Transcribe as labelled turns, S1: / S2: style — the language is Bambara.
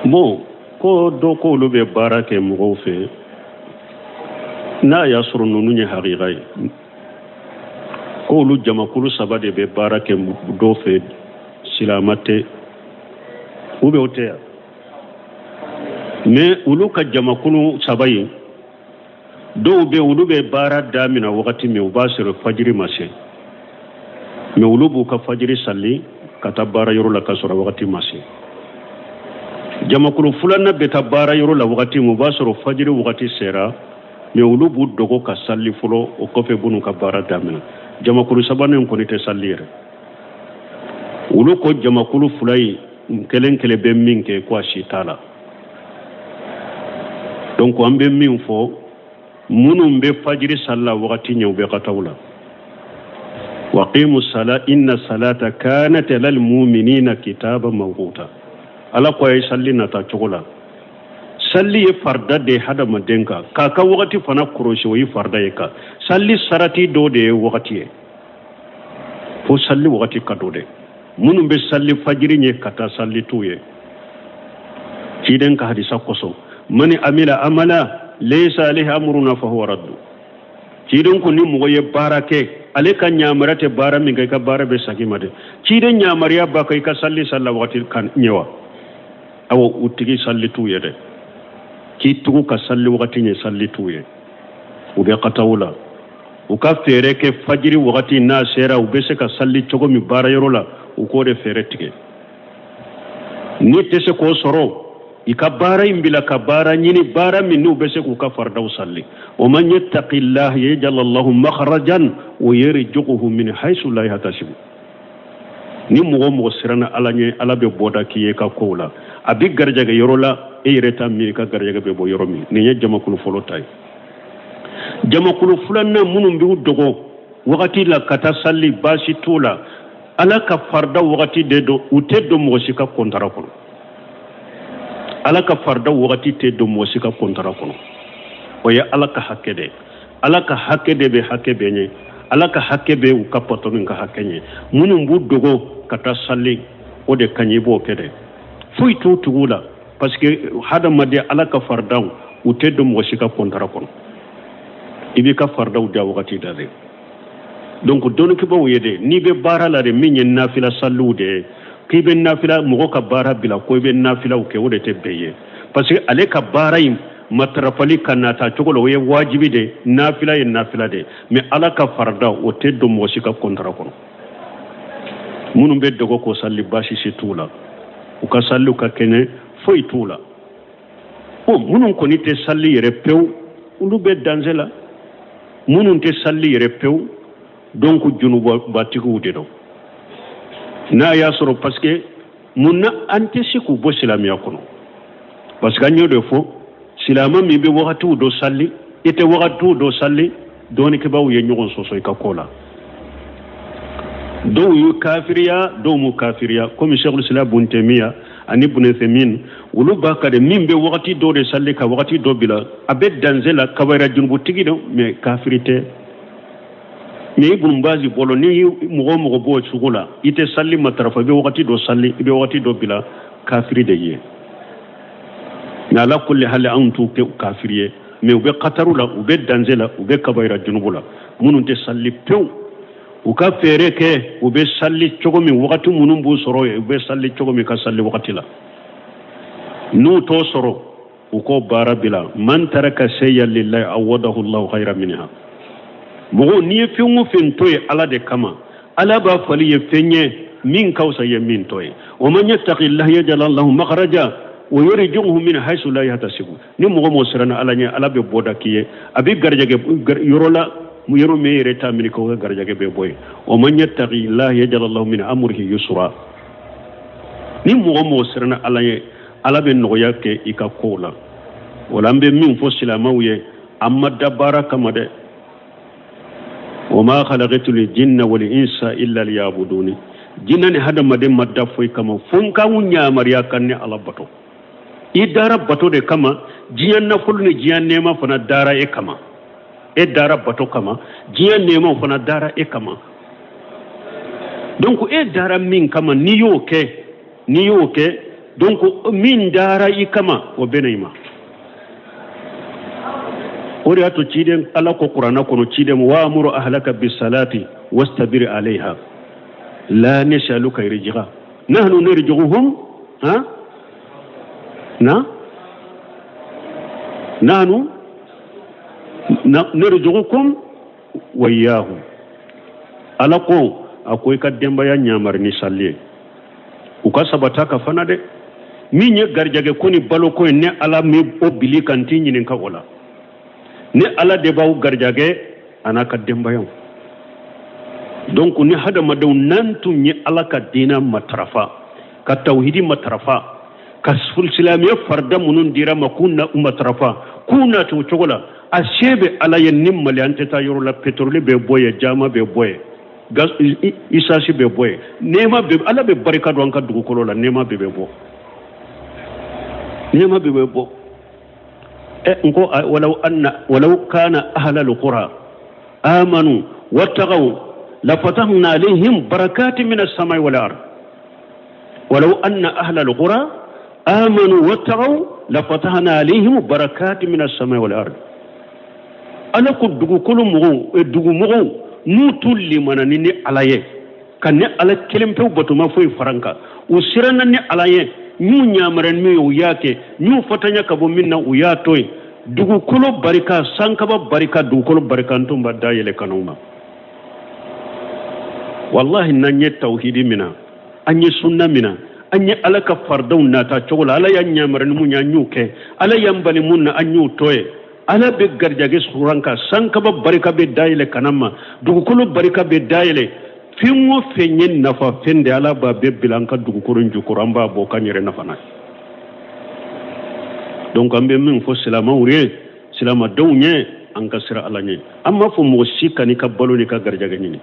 S1: Bon, ko dɔ ko olu bɛ baara kɛ mɔgɔw fɛ, n'a y'a sɔrɔ ninnu ye hakika ye, ko olu jamakulu saba de bɛ baara kɛ dɔ fɛ, silama tɛ ou bien o tɛ yan, mais olu ka jamakulu saba in, dɔw bɛ, olu bɛ baara damina wagati min, u b'a sɔrɔ fajiri ma se, mais olu b'u ka fajiri sali ka taa baara yɔrɔ la k'a sɔrɔ wagati ma se. Jamakulu filanan bɛ taa baara yɔrɔ la wagati min, u b'a sɔrɔ fajiri wagati sera, mais olu b'u dogo ka sali fɔlɔ, o kɔfɛ b'u ka baara daminɛ. Jamakulu sabanan kɔni tɛ sali yɛrɛ. Olu ko jamakulu fila in kelen kelen bɛ min kɛ, ko a si t'a la. Donc an bɛ min fɔ, minnu bɛ fajiri sali la wagati ɲɛ, u bɛ kataw la. Waqimu sala inna salata kanat alal mu'minina kitaba mawquta. Ala ko a ye sali nata cogo la. Sali ye farida de ye hadamaden kan, k'a ka wagati fana kɔrɔsi, o ye farida ye kan. Sali sarati dɔ de ye wagati ye, fo sali wagati ka don dɛ. Minnu bɛ sali fajiri ɲɛ ka taa sali t'u ye, ciden ka hadisa kosɔn, mani amila amala laysa alayhi amruna fahuwa raddu. Ciden ko ni mɔgɔ ye baara kɛ, ale ka ɲamariya tɛ baara min kɛ, i ka baara bɛ segin ma dɛ. Ciden ɲamariya b'a kan i ka sali sali la wagati kan ɲɛ wa? Awɔ, u tigi sali t'u ye dɛ. K'i tugu ka sali wagati ɲɛ, sali t'u ye, u bɛ kataw la. U ka fɛɛrɛ kɛ fajiri wagati n'a sera, u bɛ se ka sali cogo min baara yɔrɔ la, u k'o de fɛɛrɛ tigɛ. N'i tɛ se k'o sɔrɔ, i ka baara in bila ka baara ɲini, baara min n'u bɛ se k'u ka faridaw sali. Wa man yattaqillah yaj'al lahu makhrajan wa yarzuquhu min haythu la yahtasibu. Ni mɔgɔ mɔgɔ siranna Ala ɲɛ, Ala bɛ bɔda k'i ye ka kow la, a bɛ garijɛgɛ yɔrɔ la e yɛrɛ t'a miiri ka garijɛgɛ bɛ bɔ yɔrɔ min. Nin ye jamakulu fɔlɔ ta ye. Jamakulu filanan, minnu b'u dogo wagati la ka taa sali, baasi t'u la, Ala ka farida wagati de don, u tɛ don mɔgɔ si ka kɔntara kɔnɔ. Ala ka farida wagati tɛ don mɔgɔ si ka kɔntara kɔnɔ, o ye Ala ka hakɛ de ye. Ala ka hakɛ de bɛ hakɛ bɛɛ ɲɛ, Ala ka hakɛ bɛ u ka patɔrɔn ka hakɛ ɲɛ. Minnu b'u dogo ka taa sali, o de ka ɲi, i b'o kɛ dɛ. Foyi t'u tugu la, parce que hadamaden, Ala ka faridaw, u tɛ don mɔgɔ si ka kɔntara kɔnɔ. I b'i ka faridaw di a wagati da dɛ. Donc dɔnnikɛbaaw ye dɛ, n'i bɛ baara la de, min ye nafila saliw de ye, k'i bɛ nafila, mɔgɔ ka baara bila ko i bɛ nafilaw kɛ, o de tɛ bɛn ye, parce que ale ka baara in matarafali ka nata cogo la, o ye wajibi de, nafila ye nafila de, mais Ala ka farida, o tɛ don mɔgɔ si ka kɔntara kɔnɔ. Minnu bɛ dogo k'o sali, baasi si t'u la, u ka saliw ka kɛnɛ, foyi t'u la. Bon, minnu kɔni tɛ sali yɛrɛ pewu, olu bɛ danger la. Minnu tɛ sali yɛrɛ pewu, donc junubatigiw de don. N'a y'a sɔrɔ, parce que mun na an tɛ se k'u bɔ silamɛya kɔnɔ? Parce que an y'o de fɔ, silamɛ min bɛ wagatiw dɔ sali, i tɛ wagatiw dɔ sali, dɔnnikɛbaaw ye ɲɔgɔn sɔsɔ i ka ko la. Dɔw y'u kafiriya, dɔw m'u kafiriya, komi Sheikhul Islam Ibn Taymiya ani Ibn Uthaymeen, olu b'a ka de min bɛ wagati dɔ de sali ka wagati dɔ bila, a bɛ danger la, kabayira junubutigi don, mais kafiri tɛ. Mais Ibn Baz bolo, ni mɔgɔ o mɔgɔ b'o cogo la, i tɛ sali matarafa, i bɛ wagati dɔ sali, i bɛ wagati dɔ bila, kafiri de ye. Mais ala kulli hali, anw t'u kɛ kafiri ye, mais u bɛ kataru la, u bɛ danger la, u bɛ kabayira junubu la. Minnu tɛ sali pewu, u ka fɛɛrɛ kɛ u bɛ sali cogo min, wagati minnu b'u sɔrɔ yen, u bɛ sali cogo min, ka sali wagati la. N'u t'o sɔrɔ, u k'o baara bila. Man taraka shay'an lillahi awadahu Allahu khayran minha. Mɔgɔw, n'i ye fɛn o fɛn to ye Ala de kama, Ala b'a fali ye fɛn ye min ka fisa ye min to ye. Wa man yattaqillaha yaj'al lahu makhraja wa yarzuqhu min haythu la yahtasibu. Ni mɔgɔ mɔgɔ siranna Ala ɲɛ, Ala bɛ bɔda k'i ye, a bɛ garijɛgɛ yɔrɔ la, yɔrɔ min yɛrɛ t'a miiri k'o ka garijɛgɛ bɛ bɔ yen. Wa man yattaqillaha yaj'al lahu min amrihi yusra. Ni mɔgɔ mɔgɔ siranna Ala ɲɛ, Ala bɛ nɔgɔya kɛ i ka kow la. O la, an bɛ min fɔ silamɛw ye, an ma da baara kama dɛ. Wa ma khalaqtul jinna wal insa illa liya'buduni. Jinɛ ni hadamaden ma da foyi kama fo n k'anw yamaruya ka ne Ala bato. I dara bato de kama. Diɲɛ nafolo ni diɲɛ nɛɛma fana dara e kama. E dara bato kama, diɲɛ nɛɛmaw fana dara e kama. Donc e dara min kama, n'i y'o kɛ, n'i y'o kɛ, donc min dara i kama, o bɛ na i ma. O de y'a to ciden Ala ko kuranna kɔnɔ ciden ma: wa'mur ahlaka bisalati wastabir alayha la nas'aluka rizqa nahnu narzuquhum, ha na nahnu narzuqukum wa iyyahum. Ala ko, a ko i ka denbaya ɲamari ni sali ye, u ka sabata ka fana dɛ. Min ye garijɛgɛ ko ni baloko ye, ne Ala min o bili kan t'i ɲininka o la. Ne Ala de b'aw garijɛgɛ a n'a ka denbayaw. Donc ni hadamadenw n'an tun ye Ala ka diinɛ matarafa, ka tawhidi matarafa, ka silamɛya farida minnu dira ma k'u na matarafa, k'u na o cogo la, a se bɛ Ala ye. Ni Mali an tɛ taa yɔrɔ la, pétrole bɛ bɔ yen, jama bɛ bɔ yen, gaz, essence bɛ bɔ yen, nɛɛma bɛ. Ala bɛ barika don an ka dugukolo la, nɛɛma bɛɛ bɛ bɔ, nɛɛma bɛɛ bɛ bɔ. Ɛ n ko walaw anna walaw kana ahlal qura amanu wattaqaw lafatahna alayhim barakati min as-samai wal ard, walaw anna ahlal qura amanu wattaqaw lafatahna alayhim barakati min as-samai wal ard. Ala ko dugukolo mɔgɔw, dugu mɔgɔw, n'u tun limanani ni Ala ye, ka ne Ala kelen pewu bato, ma foyi fara n kan, u siranna ni Ala ye, n'u ɲamara min ye u y'a kɛ, n'u fatanya ka bɔ min na u y'a to yen, dugukolo barika, sankaba barika, dugukolo barika, n tun b'a dayɛlɛ kanu ma. Wallahi, n'an ye tawhidi mina, an ye sunna mina, an ye Ala ka faridaw nata cogo la, Ala y'an ɲamara ni mun ye an y'o kɛ, Ala y'an bali mun na an y'o to yen, Ala bɛ garijɛgɛ suran kan, sankaba barika bɛ dayɛlɛ kana ma, dugukolo barika bɛ dayɛlɛ. Fɛn o fɛn ye nafa fɛn de, Ala b'a bɛɛ bila an ka dugukolo jukɔrɔ, an b'a bɔ k'an yɛrɛ nafa n'a ye. Donc an bɛ min fɔ silamɛw ye, silamɛdenw ye, an ka siran Ala ɲɛ. An m'a fɔ mɔgɔ si kan'i ka balo n'i ka garijɛgɛ ɲini.